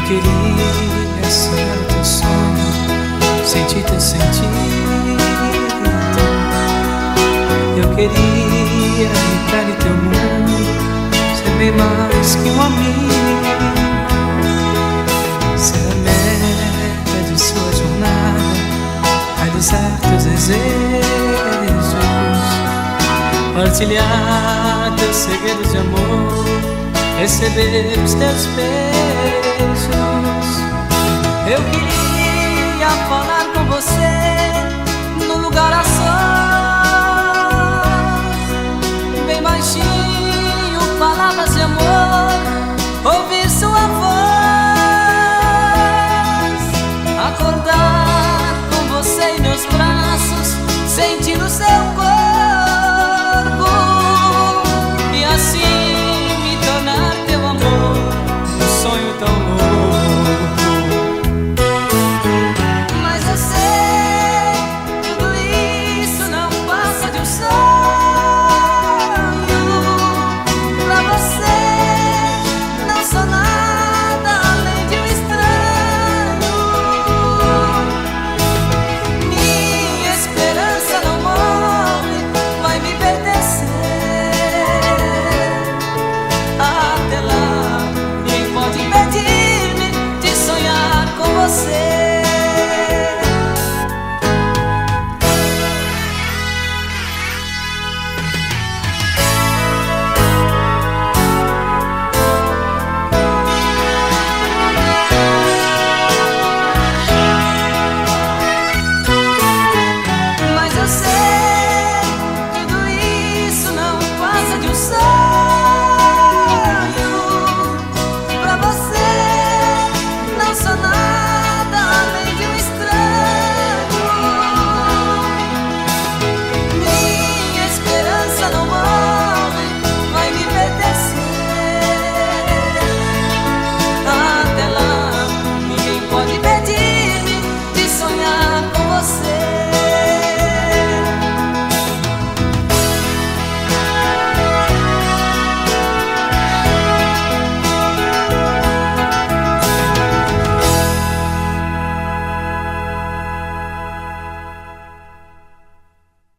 queria sonhar o teu sonho, sentir teu sentido. Eu queria entrar em teu mundo, ser bem mais que um amigo. Ser a meta de sua jornada, realizar teus desejos, partilhar teus segredos de amor, receber os teus beijos.